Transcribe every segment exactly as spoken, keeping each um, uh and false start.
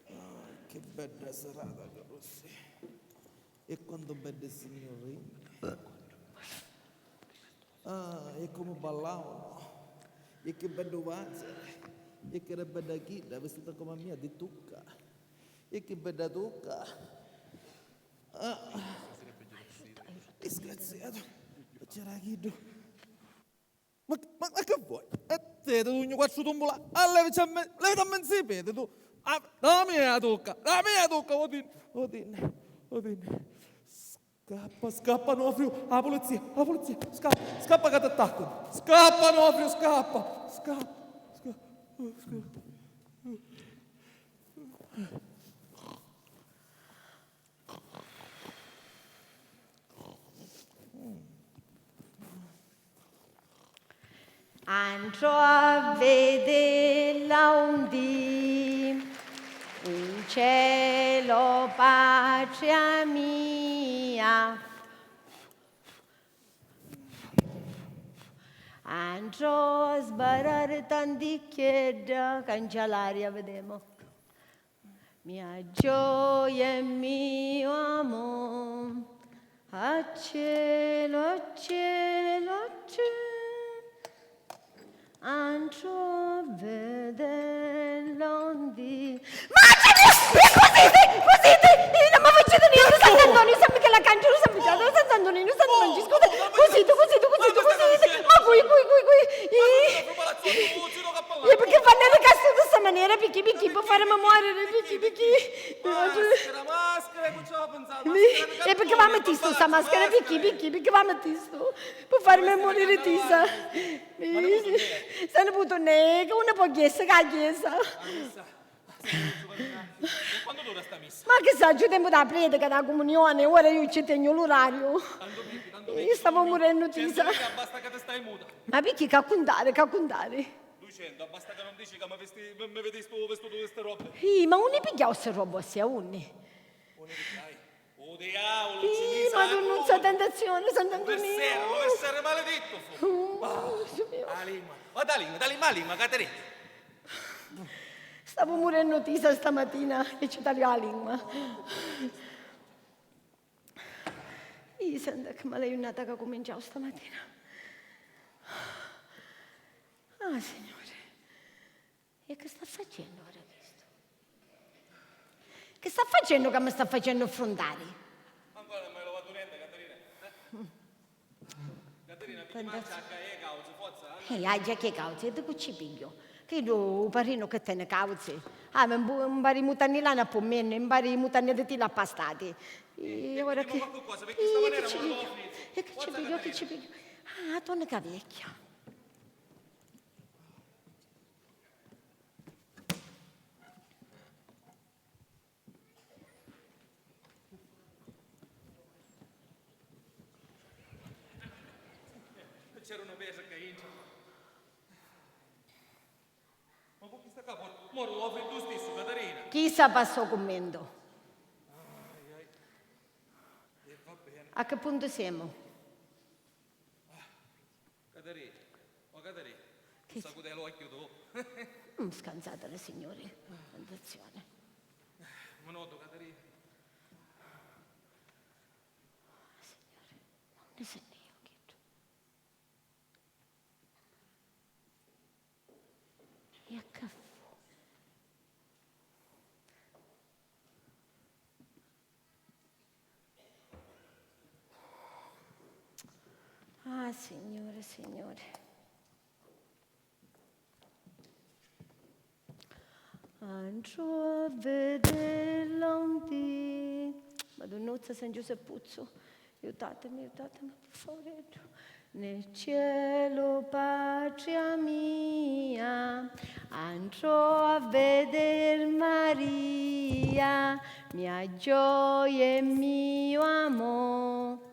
Ah, che bedda serata, carusi. E quantu beddi signuri. Ah, e comu ballavanu. E che beddu vazza. E che era bedda chidda, vestita comu a mia, di tucca. E che bedda tucca. Ah, disgraziatu. C'era chiddu. Ma, ma, ma che vuoi? E te, tu, dugnu quattru tumbula, a levi, c'è me, levi da mmenzu i pedi, tu. Ah, la mia tucca, la mia tucca, Odin, Odin, Odin. Scappa, scappa, Nofriu, la pulizia, la pulizia, scappa, scappa che ti attaccano. Scappa, Nofriu, scappa, scappa, scappa, scappa. Andrò a vedela un dì, in cielo, patria mia. Andrò a sbarrare tanticchiedda, cancia l'aria, vedemu. Mia gioia e mio amor, a cielo, a cielo, a cielo, andrò a vederla un dì. Ma c'è, così, sì, così, sì, eh, non mi facete niente, Sant'Antonio, San Michele Arcangelo, San Michele, Sant'Antonino, San Francesco, così, così, così, così, ma qui, qui, qui, qui, eh. E perché fanno le casse di questa maniera? Perché, perché, per farmi morire, perché, perché? Maschera, maschera, cu ci ho pensato? E perché va mettisto sta maschera? Perché, perché, perché va mettisto? Per farmi morire, tisa. Sta nipote nega, una po' chiesa, che chiesa. Quantu dura sta missa? Ma che sacciu, tempu da predica, da comunione, ora io ci tengo l'orario. Tantu picchi, tantu picchi. Io stavo murennu, tisa. Centu liri, basta ca ti stai muta. Ma picchì, c'ha cuntari, c'ha cuntari? Ducentu, basta ca non dici ca mi vesti-, mi, mi vedistu vistutu di ste robbe. Ih, ma unni pigghiau ste robbe, sì, a unni? Unni pigghiai? O diavolo, ci misi la coda. Ih, Madunnuzza, tentazione, Sant'Antonino. Lu misseri, lu misseri maledittu fu. Oh, Dio mio. Ah, la lingua. Guarda la lingua, guarda la lingua, la lingua, Caterina. Stavo murennu, tisa, stamatina e ci taliò la lingua. Ih, senta che mala jurnata ca cuminciau stamatina. Ah, Signore. E che sta facennu ora chistu? Che sta facennu ca mi sta facennu affruntari? Ancora non mi hai lavato niente, Caterina, eh? Caterina, pigli mancia a cauzi, forza, eh? Eh, aggia che cauzi, e di cu ci pigghiu? Chiddu u parrinu che teni cauzi? Ah, mi mbu-, mi pari i mutanni lana a pummennu, mi pari i mutanni di tila a pastati. E ora che... E che ci pigghiu? E che ci pigghiu? Che ci pigghiu? Ah, tonica vecchia. C'era una pesa che entra. Ma cu chista ca mor-, moru offri tu stissu, Catarina. Chi sa passa u cummentu? Ai, ai. E va bene. A che puntu semu? Catarì, o Catarì, chi sa cu te l'occhiu tu? Mm, scanzatela, signori. Tentazione. Minuto, Catarì. Signori, non ne senti io che tu. E a che fu? Ah, Signore, Signore. Andrò a vederla un dì. Madunnuzza, San Giuseppuzzu, aiutatemi, aiutatemi, per favore. Nel cielo, patria mia, andrò a veder Maria, mia gioia e mio amor.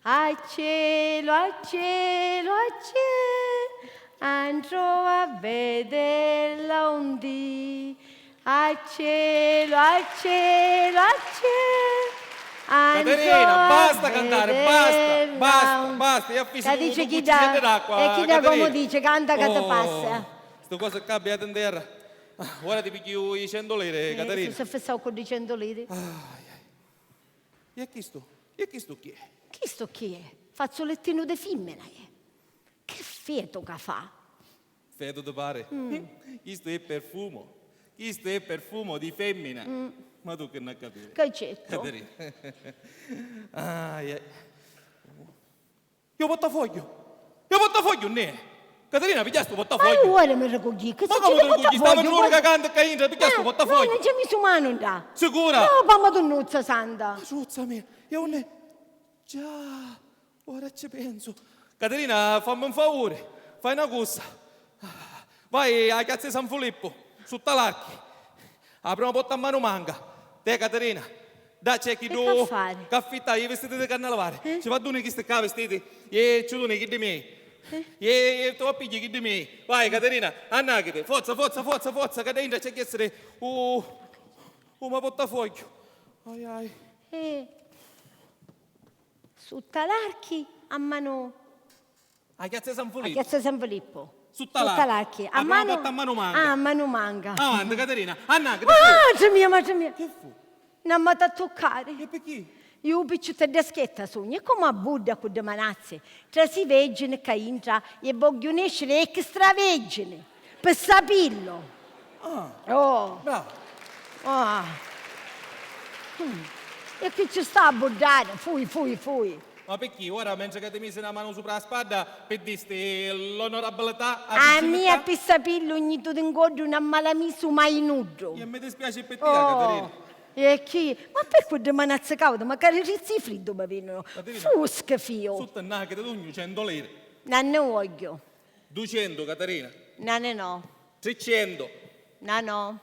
A cielo, a cielo, a cielo, andrò a vederla un dì. A cielo, a cielo, a cielo, andrò a vederla un dì. Caterina, basta cantare, basta, basta, basta, io ho visto un cucciglietto d'acqua, Caterina. E chi da, e chi da, come dice, canta che ti passa. Oh. Stu cosu ccà, biatu 'n terra. Ah, ora ti pigghiu i centu liri, eh, Caterina. Si, si fissau cu ddi centu liri. Ai, ai. E chistu? E chistu chi è? Chistu chi è? Fazzulettinu di fimmina è. Che fetu ca fa? Fetu ti pari? Mm. Chistu è perfumo. Chistu è perfumo di femmina. Mm. Ma tu chi nn'ha capiri? Ca certu. Caterina. Ai, ai. Io portafoglio! Io portafoglio, nè! Caterina, pigghiasti u portafoglio? Ma io ora mi ricugghi, che... Ma comu ti ricugghi? Stava giuru ca canta ccà intra, pigghiasti u portafoglio? No, non ci misu manu nda. Sicura? No, pa Madunnuzza santa. Madunnuzza mia, io ne... Già, ora ci pensu. Caterina, fammi un favuri, fai na cussa. Vai a Chiazza di San Filippu, sutta l'archi. A prima porta a manu manca. Te, Caterina, dacci a chiddu ca affitta i vestiti di carnalavari. Eh? Ci va duni chisti ccà vestiti? E ci duni chiddi miei. Eh? E, e tu a pigli chiddi miei. Vai, Caterina, annachiti. Forza, forza, forza, forza, ca da intra c'è che essere u, u ma portafoglio. Ai, ai. Eh. Sutta l'archi, a manu... A Chiazza di San Filippu. A Chiazza di San Filippu. Sutta l'archi. Sutta l'archi. A prima porta a manu manca. Ah, a manu manca. Avanti, Caterina. Annà, che... Ah, madre mia, madre mia. Che fu? Non m'ha da toccare. E perché? Io picciuttedda schietta sugnu, e comu a budda cu ddi manazzi, trasi veggini ccà intra e vogghiu nesciri extra veggini. Pi sapillu. Ah. Oh. Brava. Ah. Mm. E chi ci sta a buddari? Fui, fui, fui. Ma picchì ora, mentri ca ti misi na manu supra a spadda, pirdisti l'onorabilità, a... A mia, pi sapillu, ogni tu ti ngoddu non mi l'ha misu mai nuddu. E mi dispiaci pi tia, Caterina. E chi? Ma picchì ddi manazzi caudu, macari rizzi friddu mi vinunu. Caterina, fusca, fiu. Sutta nacchita, dugnu centu liri. Non ne vogghiu. Ducentu, Caterina. Nani no. Tricentu. Nani no.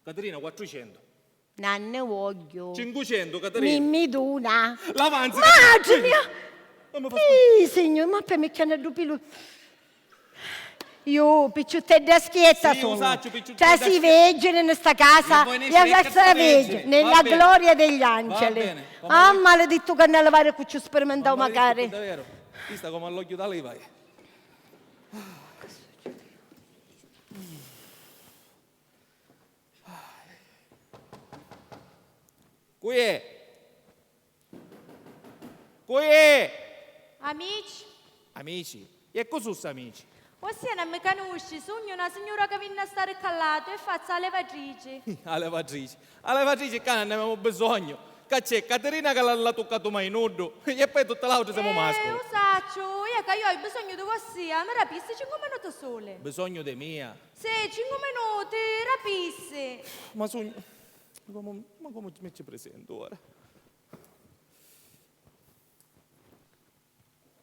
Caterina, quattrucentu. Nanni vogghiu. Cincucentu, Caterina. Mi, mi duna. L'avanzi, Caterina. Madre mia! Non mi fa... Ih, signor, ma poi mi chiama ddu pilu. Io, picciuttedda schietta sono. Sì, io saccio, picciuttedda schietta. Trasi veggini in sta casa, e voi nesciri extra veggini, nella gloria degli angeli. Va bene, va bene. Ah, maledettu carnalivare cu ci sperimentau macari. Maledettu, davvero. Vista come all'occhio da lei vai. Cu è? Cu è? Amici. Amici? E cu su sti amici? Vossia non mi canusci, sugnu na signura ca vinni a stari ccà latu e fazzu a levatrici. A levatrici? A levatrici ccà non n'avemu bisognu. Ccà c'è Caterina ca la, la tuccatu mai nuddu e poi tutti l'autri semu masculi. Eh, u sacciu, è ca io haiu bisognu di vossia, mi rapissi cincu minuti suli. Bisognu di mia? Sì, cincu minuti, rapissi. Ma sugnu... Comu, ma comu mi ci presentu ora?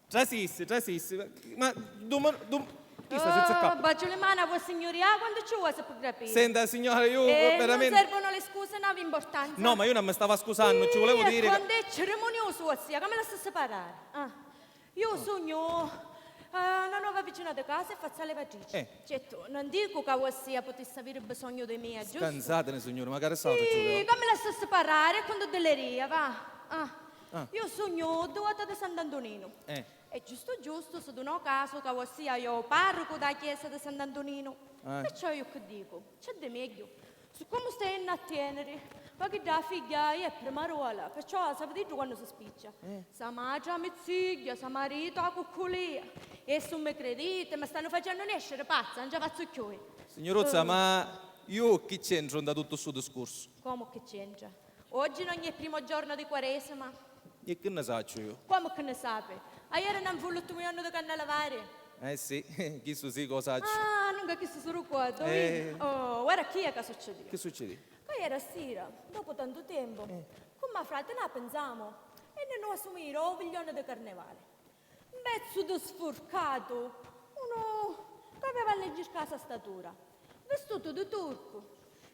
Trasissi, trasissi, ma dum-, dum-, chi sta senza capu? Oh, baciu li mani a vossignuria, quantu ci vuoi sappi grapiri? Senta, signora, io... Eh, veramente non servono le scuse, non ha importanza. No, ma io non mi stava scusando, ci volevo dire che... Quantu è cerimonioso vossia, ca mi lassassi parrari. Ah. Io sugnu, eh, na nova vicina di casa e fazzu a levatrici. Eh. Certu, non dicu ca vossia putissi aviri bisognu di mia, giustu? Scanzatene, signora, macari st'autru ci vuleva. Sì, ca mi lassassi parrari, e quantu di leria, va. Ah. Ah. Io sugnu divota di Sant'Antoninu. Eh. E giustu giustu si duna u casu ca vossia è u parrucu dâ chiesa di Sant'Antoninu. Eh. Perciò io chi dicu? C'è di megghiu? Siccomu staiennu a tieniri, ma chidda figghia è primaruola, perciò s'havi d'iddu quannu si spiccia. Eh. Sa matri a mizzigghia, sa marita a cucculia. E su mi criditi, mi stannu facennu nesciri pazza, non ci fazzu cchiui. Signuruzza, ma iu chi c'entru nta tuttu stu discursu? Comu chi c'entra? Oggi non è il primo giorno di Quaresima? E chi nni sacciu iu? Comu chi nni sapi? Aieri non fu l'ultimu jornu di Cannalavari? Eh sì, chistu sì ca u sacciu. Ah, nunca chistu si ricorda, eh. Oh, ora chi è ca succedìu? Chi succedìu? Ca ieri a sira, dopu tantu tempu, eh, cu ma frati nà pinzamu e nni nu asumiri ô viglioni di Carnevali. Un pezzu di sfurcatu, unu ca aveva alleggercasa statura, vistutu di turcu,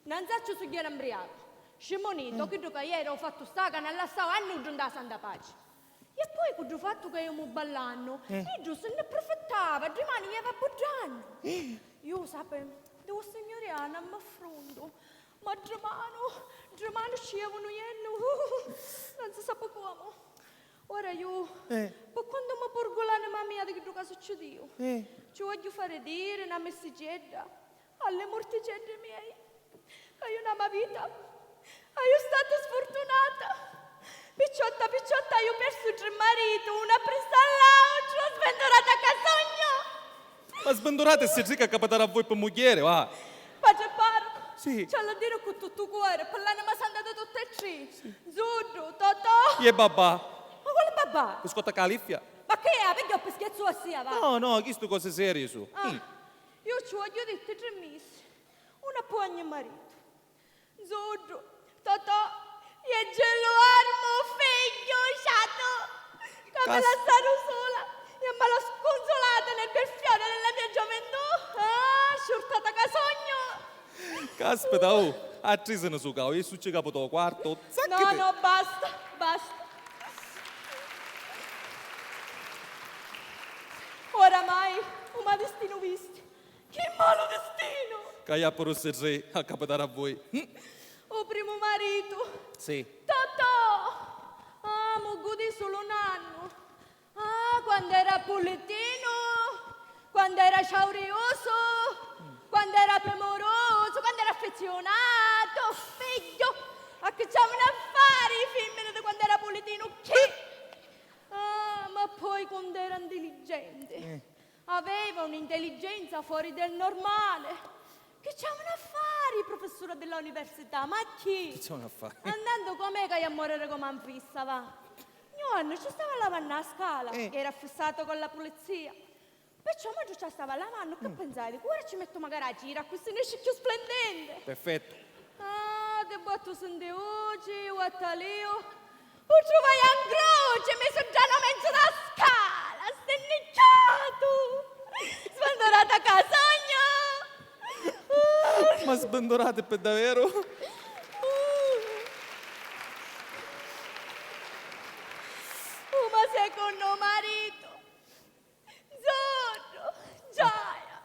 nanzacciu su jera mbriacu, scimunitu, chiddu ca ieri u fattu sta ca non lassau a nuddu nta santa paci. E poi cu ddu fattu ca iemu ballannu, iddu si nni prufittava, ddi mani ieva buddannu. Iu sapi, di vossignuria non m'affruntu, ma ddi manu, ddi manu scievunu jennu, non si sapi comu. Ora iu, eh, pi quantu mi purgu l'anima mia di chiddu ca succidìu, eh, Ci vogghiu fari diri na missicedda a li murticeddi miei, ca iu nna ma vita haiu statu sfurtunata. Picciotta, picciotta, haiu persu tri mariti, unu appressu a l'autru, svindurata ca sugnu! Ma svindurata e si trica a capitari a voi pi mugghieri, va! Patri parrocu, sì, ci l'ha diri cu tuttu u cori, pi l'anima santa di tutti e tri. Sì. Nzuddu, Totò. Ie babà. Ma quali babà? Biscotta Califia. Ma chi è? Pigghiò pi scherzu vossia, va? No, no, chistu cosi serii su. Ah, mm, iu ci vogghiu diri tri misi, unu appu ogni maritu. Nzuddu, Totò, ie Gilluarmu, figghiu ciatu, ca mi lassaru sula, ie mi l'ha scunzulata nel bel fiore della mia gioventù. Ah, sciurtata ca sugnu! Caspita, oh, a tri si ni sucau, ie succi capu to quartu, zacchiti! No, no, basta, basta. Oramai u ma distinu visti. Chi malu distinu! Ca iappu russi tri a capitari a vui. Mm. U primu maritu. Sì. Totò! Ah, mu gudi sulu n'annu. Ah, quandu era pulitinu, quandu era ciauriusu, quandu era primurusu, quandu era affizziunatu, figghiu, a chi ci avunu a fari i fimmini di quandu era pulitinu, chi? Ah, ma poi quandu era ntiligenti, eh, aveva un'intelligenza fuori del normale. Chi ci avunu a fari i prufissura di la università? Ma chi? Chi ci avunu a fari? Andandu com'è ca ia a moriri comu anfissa, va? Ogni annu ci stava lavannu a scala, eh, chi era fissatu con la pulizia. Perciò mentri ci a stava lavannu, chi, mm, pinsai, dicu, ora ci mettu macari a cira, accussì nesci cchiù splendenti. Perfettu. Ah, di bottu sinti vuci, u attaliu, u truvai a ncroci, misu dda na menzu dâ scala, stinnicchiatu! Sbandurata ca sugnu! Ma sbandurati pi daveru? U ma secunnu maritu! Nzuddu, gioia,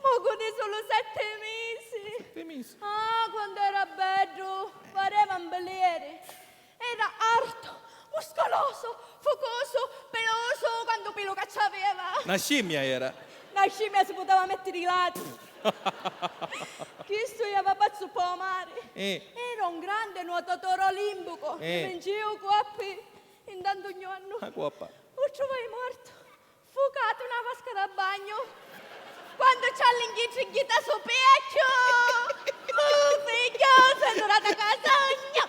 mu gudi sulu setti misi. Setti misi? Ah, quantu era beddu, pareva un bilieri. Era artu, muscolosu, fucusu, pilusu, quantu pilu ca ci aveva. Na scimmia era. Na scimmia si puteva mettiri i lati. Chistu iava pazzu pô mari. Eh. Era un grande nuotatore olimpico, eh, chi vincia u coppi. Intantu ogni annu, a coppa, u truvai mortu. Fucatu na vasca da bagnu. Quantu ci allinghì tri ghita su piecchiu! Uh, figghiu, sbandurata ca sugnu!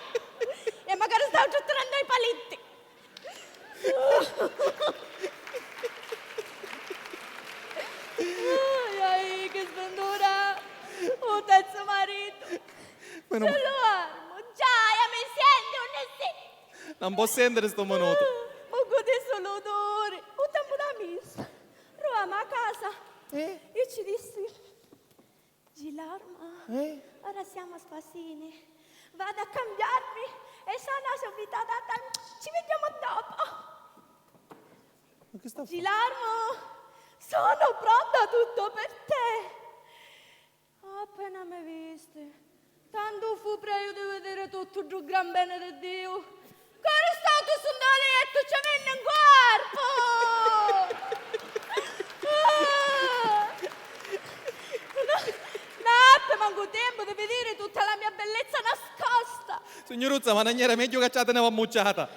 E macari stau tuttu randu i palitti! Ai, ai, chi sbandura! U terzu maritu! Menu ma- Giulio Armu, già, mi senti, unni si? Non può sentire sto minuto. Mu gudi sulu odori. U tempu da missa. Ruvamu a casa. Eh? Io ci dissi, Gilarma, eh? Ora siamo spasini. Vado a cambiarmi e sono subito da te. Ci vediamo dopo. Ma che sta fa? Gilarmo, sono pronta, tutto per te. Appena mi visti, tantu fu preu di vidiri tuttu ddu gran beni di Diu, ca ristau tu sundali e tu ci vinni 'n corpu! Ah! No, non appi mancu tempu di vidiri tutta la mia bellezza nascosta! Signuruzza, ma non era meglio che ci la teneva ammucciata?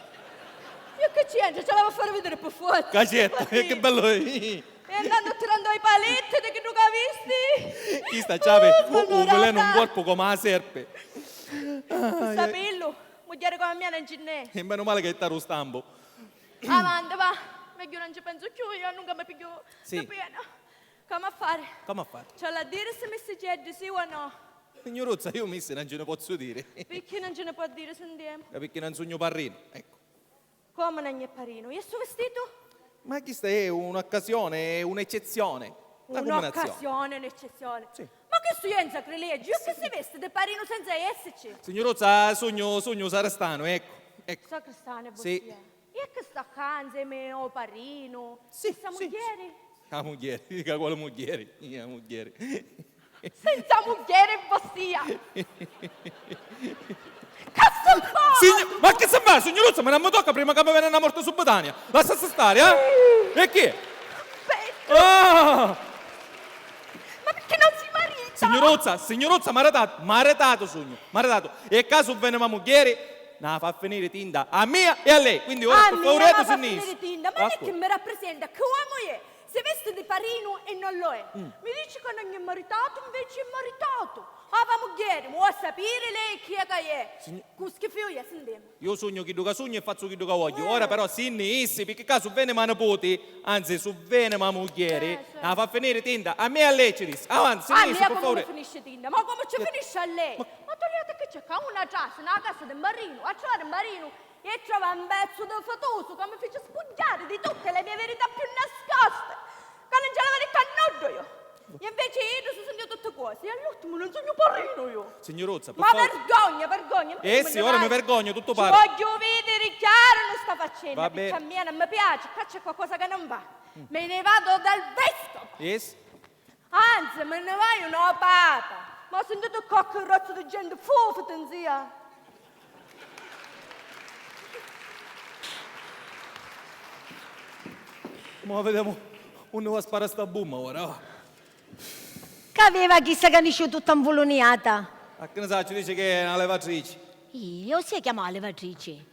E che c'entra? Ce la va a fare vedere per forza! Cacetta, che bello! E andando tirando i paletti di chiddu ca visti! Chista c'avi u, u velenu 'n corpu comu a serpi! Sapillu, mugghieri comu a mia non ci n'è! E meno male che è taru stampu! Avanti, va! Megghiu non ci pensu cchiù, io nunca mi pigghiu, sì, di piena! Comu a fari? Comu a fari? Ci l'ha a diri si mi si ceddi, sì o no? Signuruzza, io missi non ci ne pozzu diri. Picchì non ci ne può diri, sintemu? E picchì non sugnu parrinu, ecco. Comu non è parrinu? E stu vistitu? Ma chista è un'occasione, è un'eccezione. Una combinazione. Un'occasione, un'eccezione. Sì. Ma chistu è un sacrilegiu, e chi si vesti di parrinu senza essici? Signuruzza, sugnu, sugnu sarastanu, ecco, ecco. Sacristanu, sì. Vossia. E chi sta ccà nsemi ô parrinu? Sì, sì, sì. Sta mugghieri? A mugghieri, dica quali mugghieri? A mugghieri. Senza mugghieri vossia! Ca si fa! Sign-, ma chi si fa, signuruzza? Ma non mi tocca prima che mi veni una morte subitanea! Lassassi stari, eh? E chi? Petru! Ah! Signuruzza, signuruzza, maritatu, maritatu sugnu, maritatu. E ccà su veni ma mugghieri, na fa finiri tinta a mia e a lei. Quindi ora, a pi mia favuri, ma fa finiri tinta, ma lei chi mi rappresenta? Chi uomo è? Si vesti di parinu e non lo è. Mi dici che non è maritatu, invece è maritatu. Ah, va mugghieri, mu va sapiri lei chi è che è. Cu schifiu è, sentemu. Iu sugnu chiddu ca sugnu e fazzu chiddu ca vogghiu. Ora però si nni issi, picchì ccà su veni ma niputi, anzi, su veni ma mugghieri, na fa finiri tinta a mia e a lei, ci dissi. Avanti, si nni issi, pi favuri. A mia comu mi finisci tinta? Ma comu ci finisci a lei? Ma taliati chi c'è ccà, una trasi nna casa di marinu, a trovari marinu e trova un pezzu di fatusu ca mi fici spugghiari di tutte le mie verità più nascoste, ca non ci l'aveva dittu a nuddu io. E invece iddu si sugnu tutti cosi, e all'ultimu non sugnu parinu io. Signuruzza, pi favuri. Ma vergogna, vergogna. Eh sì, ora mi vergognu, tuttu pari. Ci vogghiu vidiri chiaru nta sta faccenda, picchì a mia non mi piaci, ccà c'è qualcosa che non va. Me ne vado dal vescovo. Yes. Anzi, me ne vaiu no papa. Ma sentiti cocchi razza di gente fufuta, zia. Ma videmu unni va spara sta bumma ora, va. C'aveva chissa ca nisciu tutta nfuluniata? Ma chi ne sacciu, dici che è una levatrici. Io, si chiama levatrici?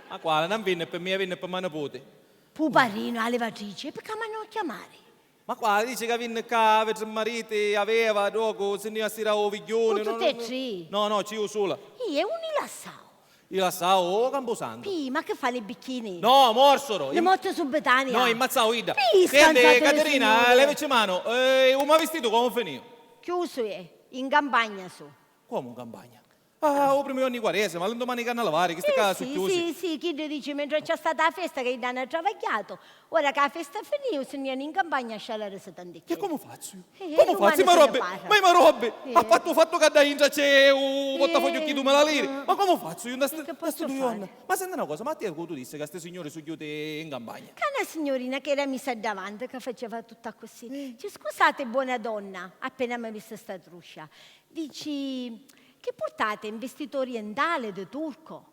Ma quale? Non vinni per mia, vinni per ma niputi. Puparino, la levatrice, e perché mi hanno chiamare? Ma qua dice che vinni ccà, avete mariti, aveva, dopo, si ne a stira o viglione. Con tutte e tre? No, no, ci io sola. Io, e unni lassau? Io lassau o camposanto. Pì, ma che fanno i bicchini? No, morsero. Le morte su Betania. No, immazzau idda. Pì, senti, Caterina, levici mano, eh, u mo vestito come finì? Chiuso è, in campagna su. Come in campagna? Ah, u primu jornu di Quaresima, l'indomani carnalavari, chisti ccà su chiusi. Sì, sì, chiddu dici, mentre c'è stata la festa che idda hanno travagliato, ora che la festa finì, si nni ianu in campagna a scialarisi tanticchia. E comu fazzu? Eh, comu fazzu? Ma i me robbi, ma i me robbi! Ha fattu, fattu ca dda intra c'è u portafogliu chi dumila liri. Ma comu fazzu io nta sti dui jorna? Ma senti na cosa, ma a tia cu tu dissi ca sti signori su chiuti in campagna? Ca na signorina che era misa davanti, che faceva tutta così. Dice, scusate, buona donna, appena mi ha visto sta truscia. Dici, chi purtati, un vestito orientale di turco?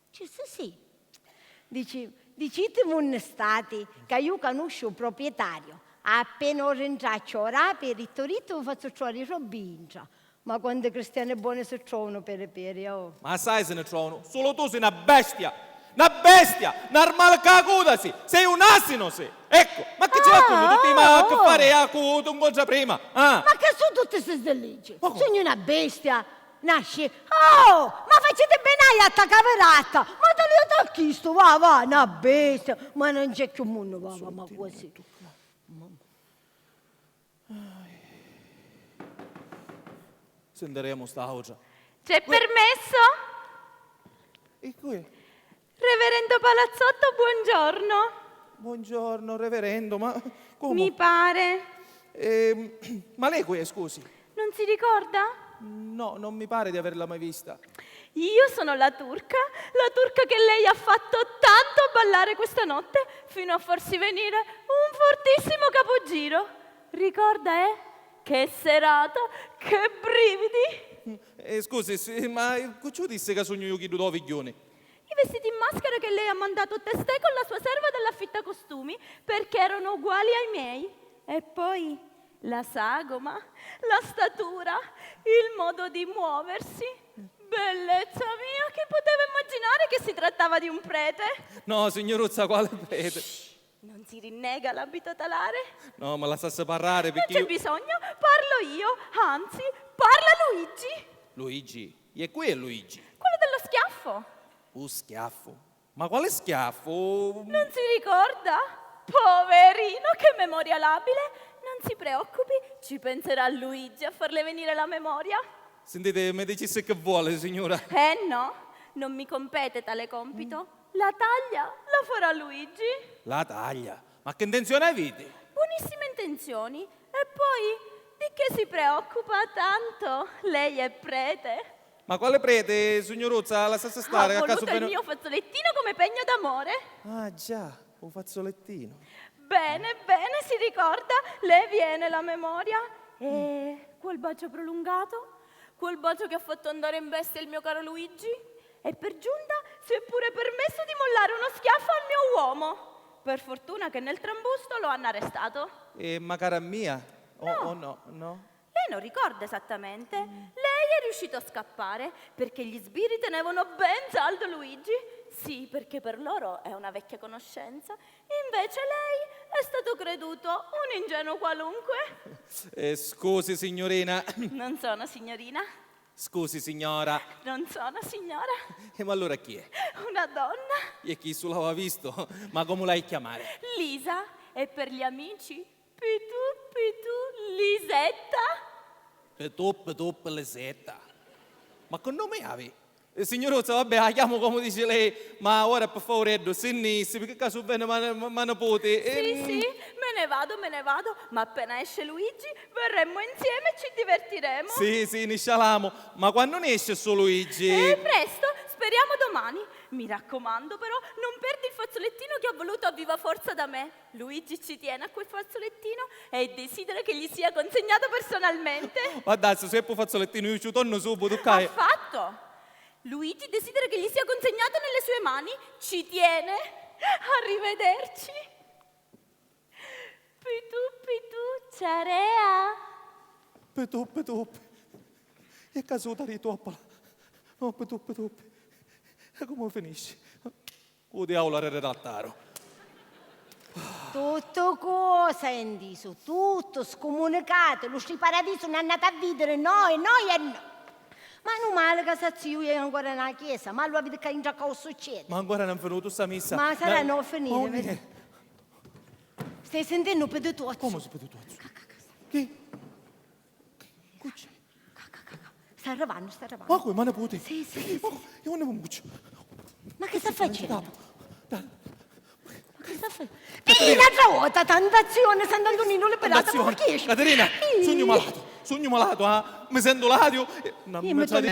Dici, sì, sì. Dici, dicitimi unni stati, ca iu canusciu u proprietario. Appena o rintracciu o rapi, rittu rittu u fazzu trovari i robbi intra. Ma quanti cristiani boni si trovanu peri peri, oh. Ma assai si ni trovanu, sulu tu si na bestia! Na bestia! N'armali ca cudasi! Sei un asino, sei! Ecco, ma chi ci racconti tutti i mali a che fari a cu tu incontra prima? Ah! Ma che su tutti sti sdilliggi? Sugnu na bestia? Nasci? Oh! Ma faciti beni a jatta caviratta! Ma taliati a chistu, va, va, na bestia! Ma non c'è chiù munnu, va, va, ma quasi. Sentiremu st'autra. C'è permesso? E cu è? Reverendo Palazzotto, buongiorno. Buongiorno, reverendo, ma come? Mi pare. Ehm, ma lei qui è, scusi? Non si ricorda? No, non mi pare di averla mai vista. Io sono la turca, la turca che lei ha fatto tanto ballare questa notte, fino a farsi venire un fortissimo capogiro. Ricorda, eh? Che serata, che brividi! Eh, scusi, sì, ma cu ci dissi ca sugnu iu chiddu dô vigghiuni? I vestiti in maschera che lei ha mandato testè con la sua serva dall'affittacostumi, perché erano uguali ai miei. E poi la sagoma, la statura, il modo di muoversi. Bellezza mia, chi poteva immaginare che si trattava di un prete? No, signuruzza, quale prete? Non si rinnega l'abito talare? No, ma lassassi parrari, picchì... Non c'è bisogno, parlo io, anzi, parla Luigi! Luigi? E cu è Luigi? Quello dello schiaffo! U schiaffo? Ma quale schiaffo? Non si ricorda? Poverino, che memoria labile! Non si preoccupi, ci penserà Luigi a farle venire la memoria. Sentite, mi dicissi che vuole, signora. Eh no, non mi compete tale compito. La taglia la farà Luigi. La taglia? Ma che intenzione avete? Buonissime intenzioni. E poi, di che si preoccupa tanto? Lei è prete. Ma quale prete, signuruzza? Lassassi stare, a casu... Ho voluto il mio fazzolettino come pegno d'amore. Ah, già, u fazzolettino. Bene, bene, si ricorda, le viene la memoria. E quel bacio prolungato? Quel bacio che ha fatto andare in bestia il mio caro Luigi? E per giunta si è pure permesso di mollare uno schiaffo al mio uomo. Per fortuna che nel trambusto lo hanno arrestato. E macari a mia? O no, no? Lei Non ricorda esattamente. Lei è riuscito a scappare perché gli sbirri tenevano ben saldo Luigi. Sì, perché per loro è una vecchia conoscenza. Invece lei è stato creduto un ingenuo qualunque. Eh, scusi, signorina. Non sono signorina. Scusi, signora. Non sono signora. E ma allora chi è? Una donna. E chi su l'aveva visto? Ma come l'hai chiamare? Lisa, e per gli amici Pitù, Pitù, Lisetta. Pitù, Pitù, Lisetta. Ma che nome havi? Eh, signuruzza, vabbè, la chiamo come dice lei, ma ora per favoreddu, si nni jissi, picchì ccà su veni ma, ma, ma niputi. Sì, ehm. Sì, me ne vado, me ne vado, ma appena esce Luigi, verremo insieme e ci divertiremo. Sì, sì, niscialamu. Ma quannu nesce stu Luigi? Eh, presto, speriamo domani. Mi raccomando, però, non perdi il fazzolettino che ha voluto a viva forza da me. Luigi ci tiene a quel fazzolettino e desidera che gli sia consegnato personalmente. Guardassi, se è pu fazzolettino, io ci torno subito, ok? Affatto! Luigi desidera che gli sia consegnato nelle sue mani. Ci tiene. Arrivederci. Pitù, pitù, ciarea. Pitù, pitù. E casuta di toppola. No, pitù, pitù. E come finisci? Cu diavolo arredattaru? Tuttu cosa è 'ntisu, tuttu scumunicato, lu sti paradisu n'annati a vidiri, no e no e no. Manu mali ca sazziu è ancora na chiesa, ma lu aviti ca intra ca succedi. Ma ancora non è venuto sta missa. Ma sarà no finire. Stai sentennu pedituozzu? Come si pedituozzu? Chi? Chi c'è? Sta arrivannu, sta arrivannu. Ma come, ma niputi? Sì, sì, sì. Ma io non muccio. Ma che sta facendo? Ma che sta facendo? Pi n'altra vota, tantazione, Sant'Antonino, liberato, ma chi è? Caterina, sugnu malatu, sugnu malatu, ah, mi sento ladiu. Io mi torno